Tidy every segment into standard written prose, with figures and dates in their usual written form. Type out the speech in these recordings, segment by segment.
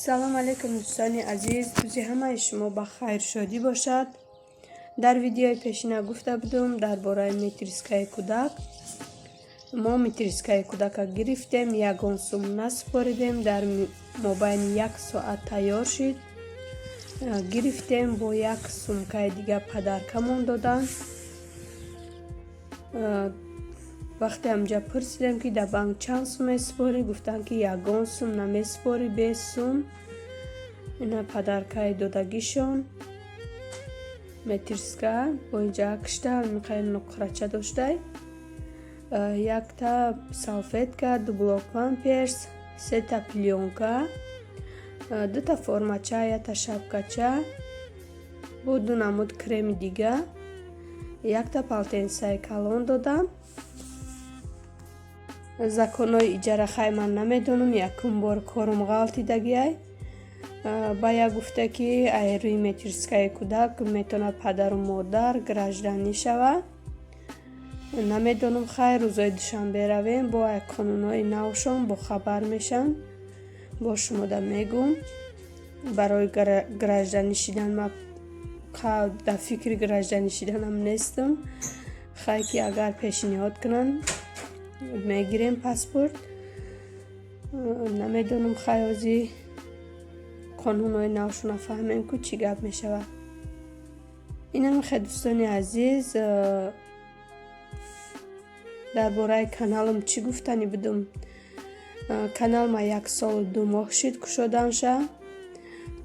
Салом алейкум, дӯстони азиз, рӯзи ҳамаи шумо ба хайр, шодӣ бошад. Дар видеои пешина гуфта будум дар бораи метрискаи кӯдак. Мо метрискаи кӯдака гирифтем, ягон сум насупоридем, дар мобайни як соат тайёр шид. Гирифтем, бо як сумкаи дига подаркамон доданд. Вақте ҳамҷа пурсидем, ки дар банк чанд сум месупорӣ, гуфтанд, ки ягон сум намесупорӣ, бес сум. Ина подаркаи додагишон, метриска бо инҷа кишта миқай нуқрача доштай, якта салфетка, ду блок памперс, сета плёнка, дута формача, якта шапкача, бо ду намуд креми дига, якта полотенцаи калон додам. Законҳои иҷара хай ман намедонам, якум бор корум ғалтидагиай. Ба як гуфта, ки ай рӯи метрискаи кӯдак метавонад падару модар гражданӣ шавад. Намедонам, хай, рӯзои душанбе равем, бо ай қонунҳои навшон бохабар мешам, бо шумода мегӯм. Барои гражданӣ шидан ма дар фикри гражданӣ шиданам нестам. Хай, ки агар пешниҳод кунанд, мегирем паспорт. Намедонам, хай, ҳозир қонунҳои навшона фаҳмем, ку чӣ гап мешавад. Инам хе, дӯстони азиз, дар бораи каналам чӣ гуфтанӣ будум. Канал ма як солу 2 моҳ шид кушоданша.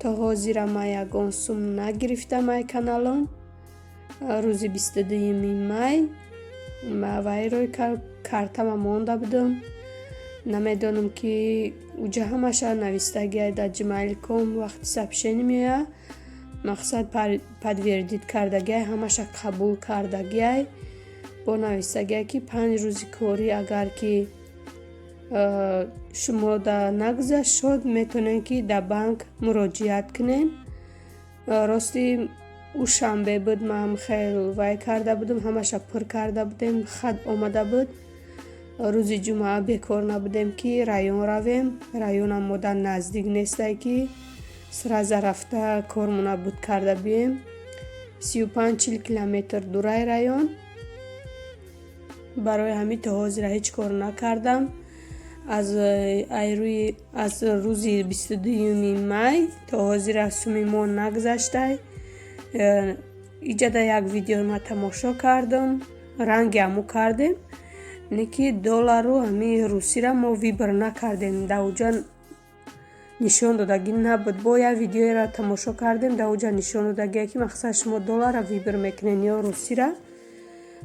То ҳозира ма ягон сум нагирифтам ай каналам. Рӯзи 22-юми май ма вайрӯи картама монда будум. Намедонам, ки уҷа ҳамаша навистагиай дар gmail.com, вақти сообщение меояд, мақсад подтвердить кардагиай, ҳамаша қабул кардагиай. Бо навистагиай, ки 5 рӯзи корӣ агар ки шумо да нагузашт шуд, метавонед, ки дар банк муроҷиат кунед. Рости, ӯ шанбе буд, ман хел вай карда будам, ҳамаша пур карда будем, хат омада буд. Рӯзи ҷумъа бекор набудем, ки район равем. Районам модар наздик нестай, ки сразу рафта кормона буд карда биёем. 35-40 километр дурай район. Барои ҳамин то ҳозира ҳеҷ кор накардам. Аз айрӯи аз рӯзи 22-юми май то ҳозира суми мо нагузаштай. Иҷада як видео ма тамошо кардам, ранги ҳаму кардем, не ки доллару ҳамин русира мо выбор накардем, дар уҷа нишон додагӣ набуд. Бо як видеоеро тамошо кардем, дар уҷа нишон додагие, ки мақсад шумо долларро выбор мекунед ё русира.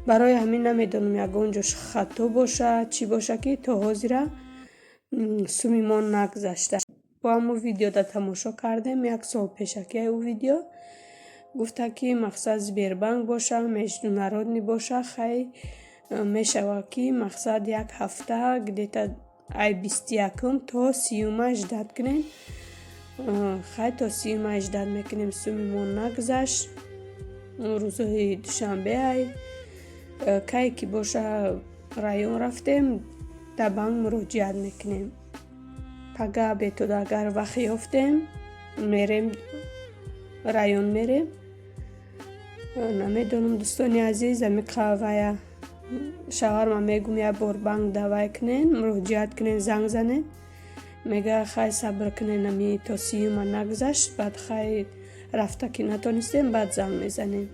Барои ҳамин намедонам, ягон ҷош хато боша, чӣ боша, ки то ҳозира суми мо нагузашта. Бо ҳамун видеода тамошо кардем, як сол пешакия ӯ видео гуфта, ки мақсад Сбербанк боша, международный боша, хай мешавад, ки мақсад як ҳафта, где-то ай 21-ум то 30-ума ждать кунем. Хай, то 30-ума ждать мекунем, суми мо нагузашт. Рӯзҳои душанбе ай кае ки боша, район рафтем, дар банк муроҷиат мекунем. Пага бетода агар вақт ёфтем, мерем район, мерем. Намедонам, дӯстони азиз, амиқа вая шавҳарма мегӯм, як бор банк давай кунен, муроҷиат кунен, занг занен. Мега, хай, сабр кунен, ами то 30-ума нагузашт, баъд хай рафта ки натонистем, баъд занг мезанем.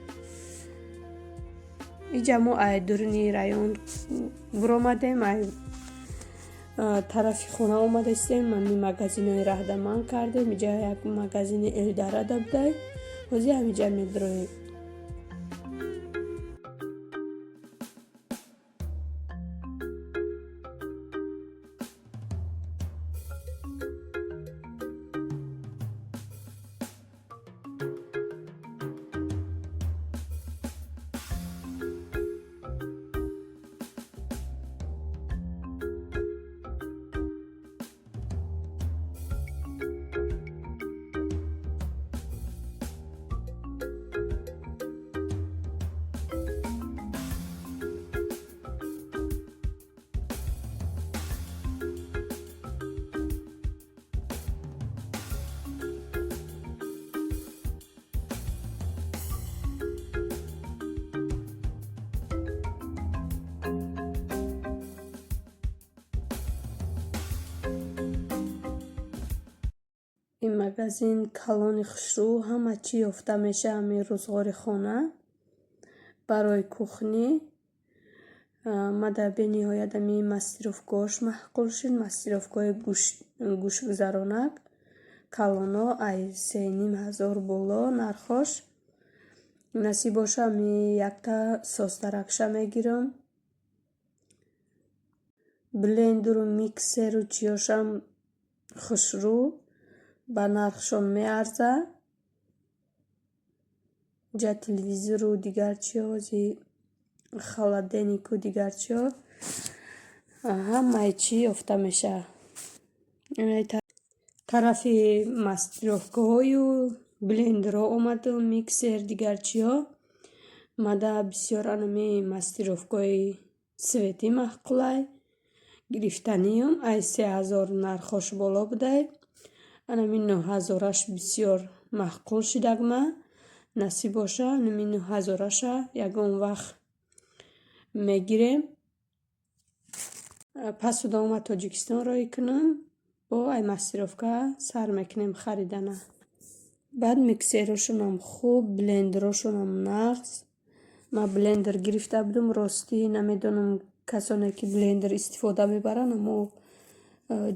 Иҷа мо ай дуруни район буромадем, ай тарафи хона омадастем, ами магазинҳои раҳдаман кардем. Иҷа як магазини Эльдорадо будай, ҳозир ҳамиҷа медроем. Ин магазин калони хушрӯ, ҳама чӣ ёфта мешавад ҳамин рӯзғори хона барои кухни. Мада бениҳоят ҳамин массировкаҳош маъқул шуд. Массировкаҳои гӯштгузаронак калоно ай 3,5 ҳазор боло нархош. Насиб боша, ҳамин якта созтаракша мегирам. Блендеру миксеру чиёшам хушрӯ, ба нархшон меарзад. Ҷа телевизору дигар чиҳо, ози холодильнику дигар чиҳо, ҳамаи чӣ ёфта мешавад. Тарафи массировкаҳою блендерҳо омаду, миксер, дигар чиҳо. Мада бисёр анами массировкаҳои светӣ маъқулай. Гирифтаниюм ай 3000 нархош боло будай. Анами 9000-аш бисёр маъқул шидагма. Насиб боша, анами 9000-аша ягон вақт мегирем. Пас удома Тоҷикистон роҳӣ кунам, бо ай массировка сар мекунем харидана. Баъд миксерҳошонам хуб, блендерҳошонам нағз. Ман блендер гирифта будам, ростӣ намедонам, касоне ки блендер истифода мебаранд, аммо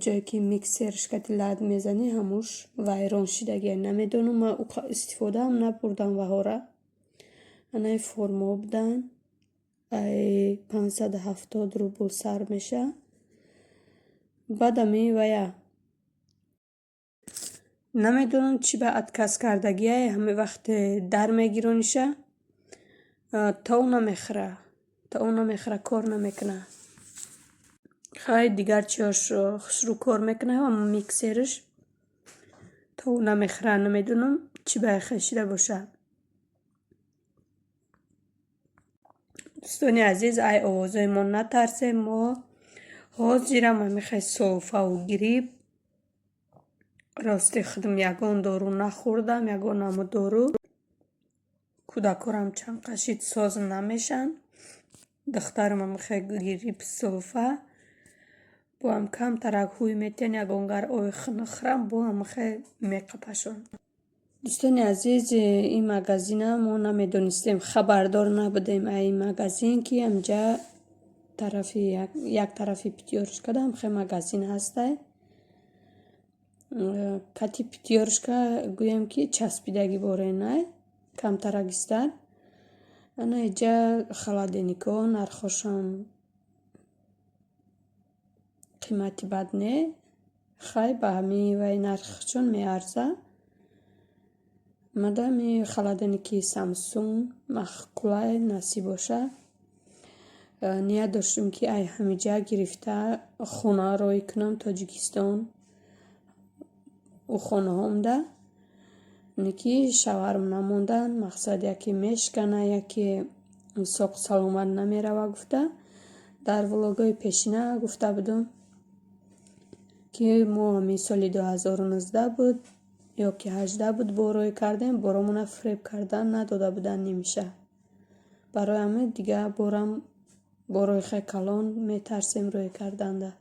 ҷое ки миксерш кати лат мезанӣ, ҳамуш вайрон шидагия. Намедонам, ман истифодаам набурдам ваҳора. Анаи формаҳо буданд, ай 570 рубл сар мешавад. Баъд ами вая намедонам, чӣ ба отказ кардагиай, ҳамин вақте дар мегирониша, то намехӯра, то намехӯра, кор намекунад. Хай, дигар чиҳош хушрӯ кор мекунад, аммо миксераш то намехӯра. Намедонам, чӣ ба хел шида бошад. Дӯстони азиз, ай овозҳои мо натарсем, мо ҳозирам ҳамихел сулфаву грипп. Рости, худам ягон дору нахӯрдам, ягон намуд дору. Кӯдакҳорам чанд қашид соз намешаванд. Духтарам ҳамихел грипп, сулфа, бо ҳам камтарак ҳуй метиҳанд, ягон гар ои хунук хӯрам, бо ҳамихел меқапашон. Дӯстони азиз, ин магазина мо намедонистем, хабардор набудем ай ин магазин, ки ҳамҷа тарафи як тарафи Пятёрочкада ҳамхел магазин ҳастай. Кати Пятёрочка гӯем, ки часпидагӣ боренай, камтарак истад. Ана иҷа холодильникҳо, нархҳошон қимати бад не. Хай, ба ҳамин вай нархшон меарзад. Мадами холодильники Самсунг маъқулай, насиб боша. Ният доштем, ки ай ҳамиҷа гирифта хона роҳӣ кунам Тоҷикистон, ӯ хонаҳомда. Не ки шавҳарам намонданд, мақсад, яке мешкана, яке соқ саломат намерава гуфта. Дар влогҳои пешина гуфта будам, ки мо ҳамин соли 2019 буд ё ки 18 буд, бо роҳӣ кардем, боромона фиреб кардан надода буданд нимиша. Барои ҳамин дига борам борои хеле калон метарсем роҳӣ карданда.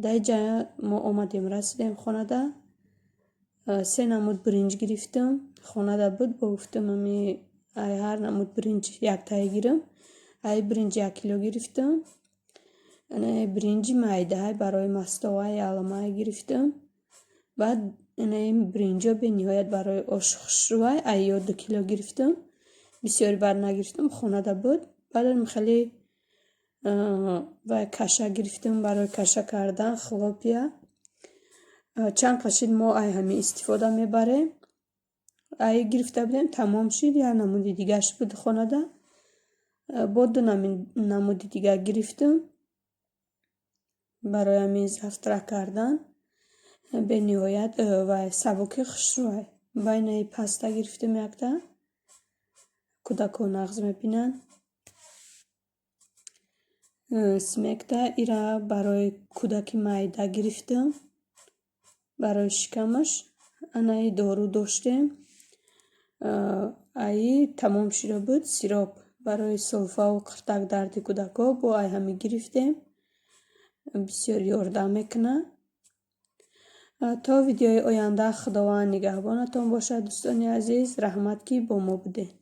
Дар иҷа мо омадем, расидем хонада, се намуд биринҷ гирифтам. Хонада буд, бо гуфтам, ами ай ҳар намуд биринҷ яктае гирам. Ай биринҷ 1 кило гирифтам. Ана биринҷи майдаҳай барои мастоваи аламай гирифтам. Баъд инаи биринҷо бениҳоят барои ош хушрӯай, ай ё 2 кило гирифтам. Бисёри бад нагирифтам, хонада буд. Баъдам хеле вай каша гирифтам барои каша кардан, хлопья. Чанд қашид мо ай ҳамин истифода мебарем. Ай гирифта будем, тамом шид, як намуди дигаш буд хонада. Бо ду намуди дига гирифтам барои ҳамин завтрак кардан. Бениҳоят вай сабуки хушрӯай. Байнаи паста гирифтем якта. Кӯдакҳо нағз мебинанд. Смекта ира барои кӯдаки майда гирифтам. Барои шикамаш. Анаи дору доштем. Аи тамом шуда буд, сироп барои сулфаву қиртак дарди кӯдакҳо, бо ай ҳамин гирифтем. Бисёр ёрдам мекунад. То видеои оянда Худованд нигаҳбонатон бошад, дӯстони азиз. Раҳмат, ки бо мо будед.